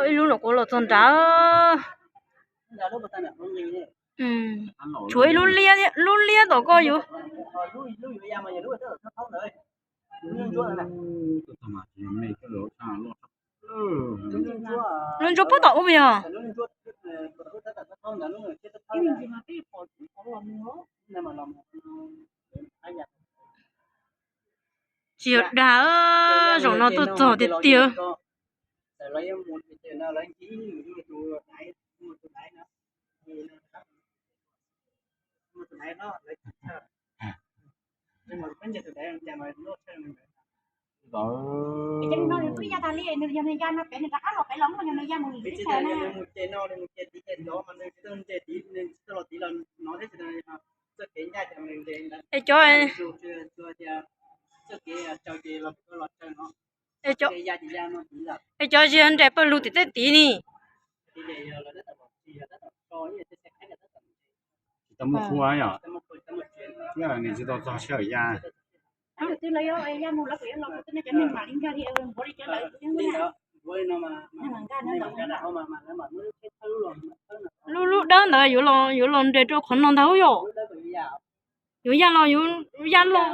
Ib lub no kuv los txog nrad. Tshuav ib lub liab, lub liab tom ko yuav. Lub ntsuab puag tom ub yog. Tsis yog dag, zaum no tuaj txog tiag tiag. Es cov, es cov zig nres pawg lug tim tej tid ni. Tsis tau muaj qhua yom, nws tsis tau txog sij hawm ya. Lub, lub dawb ntawd yuav los, yuav los nres rau qhov no ntag yom. Yuav ya los, yuav ya los.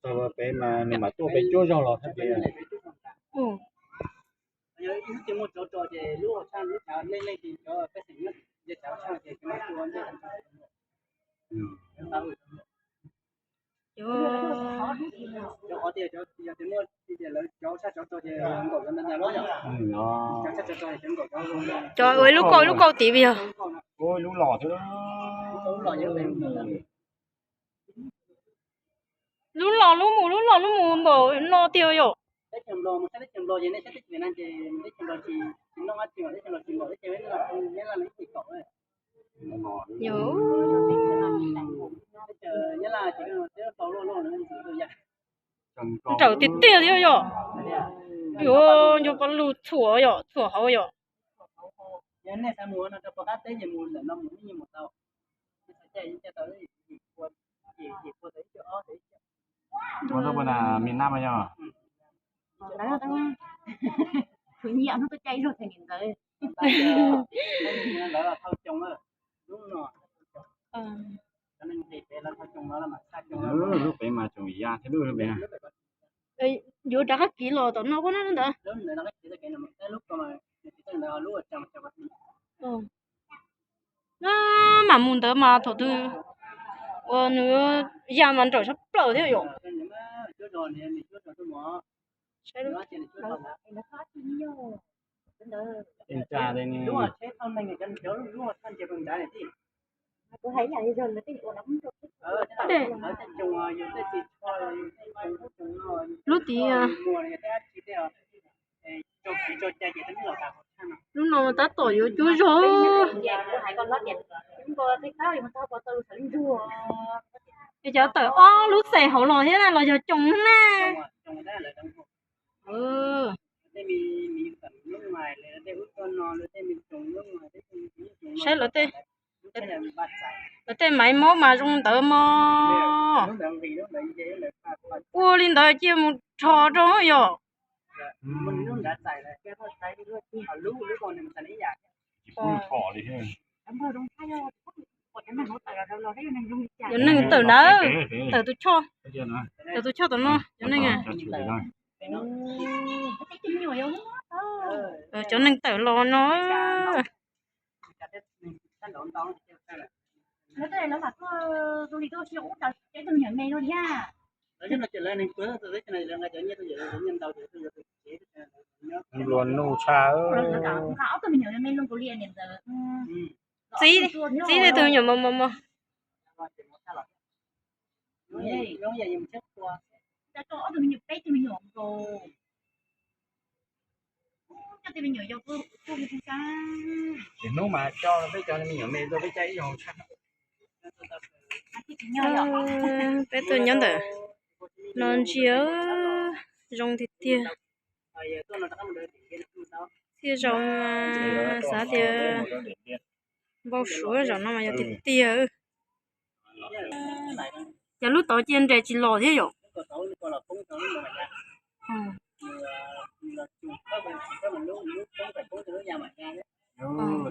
Txog pem mas nws mam tuaj pem cuab zog los thiab pem. Cov ua ib lub kauj, ib lub kauj tid yog. Lub los lub mus, lub los lub mus npaum no tiag yom. Nrawm tiag tiag thiab yom. Yuav nco pov lug txhuam yom, txhuam hauv yom. Ua rau pua na miền Nam yog. Khwv nyiam hnub tuaj caij zog txhais niam ntxawm. Lub pem mas tseem ya thiab lub pem na. Yuav rov qab kiv los tom no kuj na ntawd. Mam mus ntawd mas thaum twg uas nws ya mas nrawm sab plaws thiab yom. Lub tid, lub no tab tom yuav cuab zog. Es cov tawm ob lub xees hauv los thiab na los yog coos na? Saib lawv tej, lawv tej maiv mob mas zoo ntawd mog. Ua li ntawd cia mus rho rau yom. Cov neeg tawm ntawd, tawm tus choj, tawm tus choj tom no cov neeg. Cov neeg tawm los no. Nplua nuj tshaj. Txib, txib tej tus me nyuam mos mos mos. Ces hnub mas coj peb cov me nyuam me tuaj peb caij ib zaug tshaj. Peb tuaj nyob ntawm no ntsia zoo tiag tiag. Txhia zaus mas xav tias npau suav, zaum no mas yog tiag tiag. Ces lub tod cia nres tsis los thiab yom?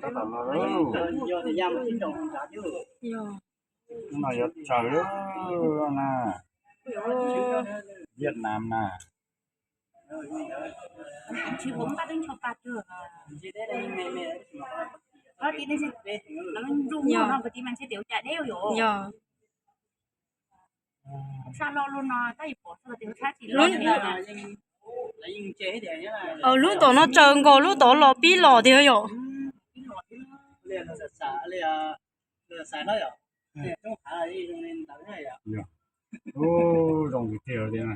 Tab tom los lawm. Lub no yuav tsaws lawm na. Vietnam na. Yog. Lub, lub tom no tsaws nkaus lub tod los pib los tiag yom? Zoo tiag tiag.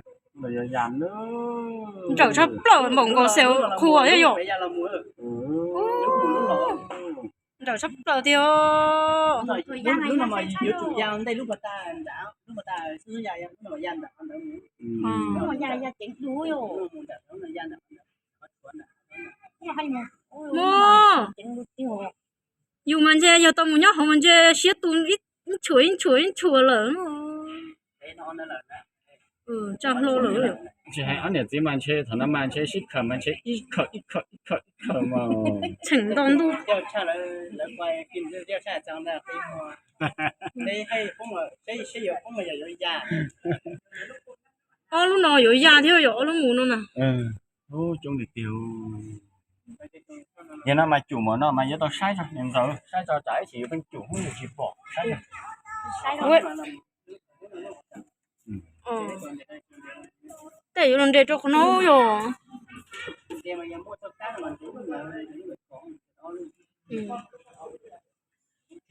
Nrawm tshaj plaws npaum nkaus xev qhua thiab yom? Nrawm tshaj plaws tiag. Muaj, yus mas ntshe yog tau mus nyob hauv mas ntshe siab tu ib tshuam ib tshuam ib tshuam lawm. Tsa hlo lawm. Tsis hais ob niam txiv mas ntshe thaum no mas ntshe sib khawm mas ntshe ib khawm ib khawm ib khawm ib khawm mas. Tseem nto ntuj. Ob lub no yuav ya thiab yom, ob lub mus no na. Coob tiag tiag. Yog no mas cum mom no mas yuav tau saib tso, niam ntxawm, saib tso tsam ib chim yuav pheej cum hub yus tsis pom, saib tso. Tej yuav los nres rau qhov no yom. Tsis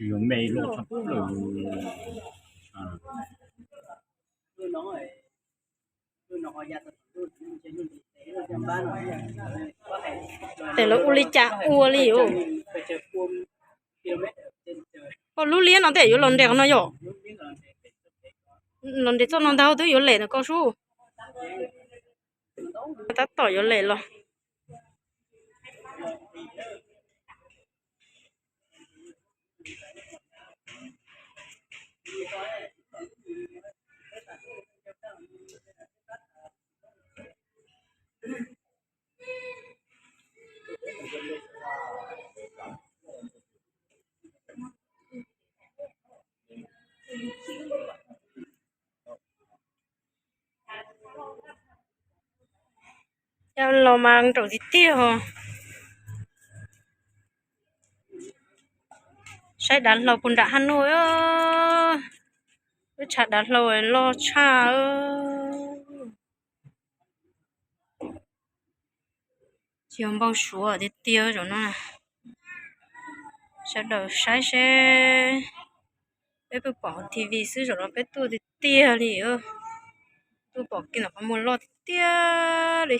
yuav me loj tshaj plaws. Tes lawv ua li cas ua li os. Koj lub liab no tej yuav los nres qhov no yom? Los nres txoj no ntag twb yuav lem ntawm ko sub. Tab tom yuav lem los. Los mas nraum tiag tiag os. Saib dav hlau puag nram haj nuj. Lub tshav dav hlau loj tshaj. Tsis yog npau suav tiag tiag zaum no. Sawv daws saib seb, peb pheej pom hauv T V xwb, zaum no peb tuaj tiag tiag li. Tuaj pom kiag ntawm qhov muag loj tiag tiag li.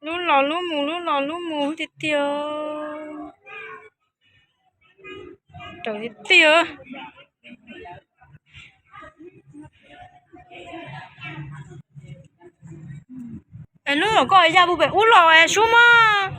Lub los lub mus, lub los lub mus tiag tiag. Raws tiag tiag. Es lub los koj ya puag pem ub los es sub mas.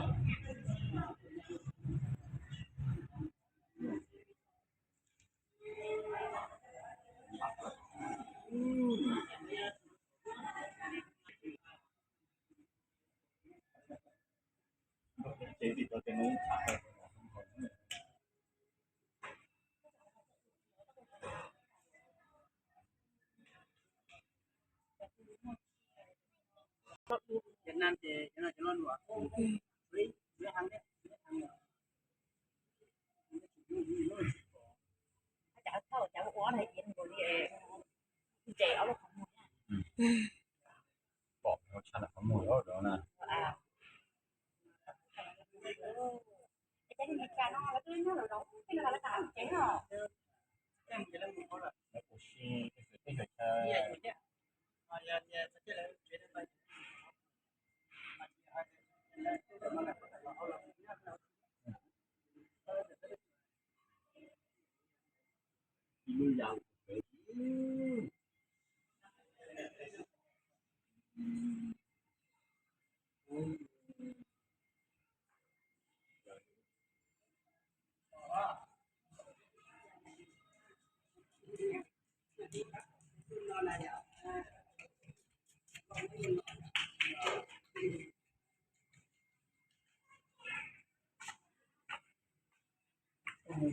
Pom tshaj qhov muag loj na.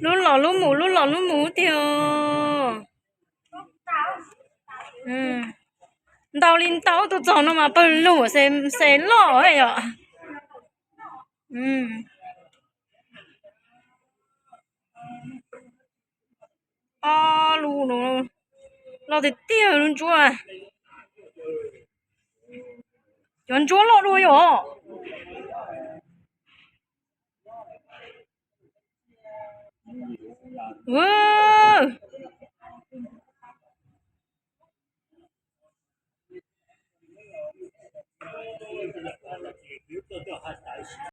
Lub los lub mus, lub los lub mus tiag. Ntau li ntau tus txog no mas pawg lug, xe loj yom. Ob lub no los tiag tiag lub ntsuab. Cov ntsuab loj dua yom.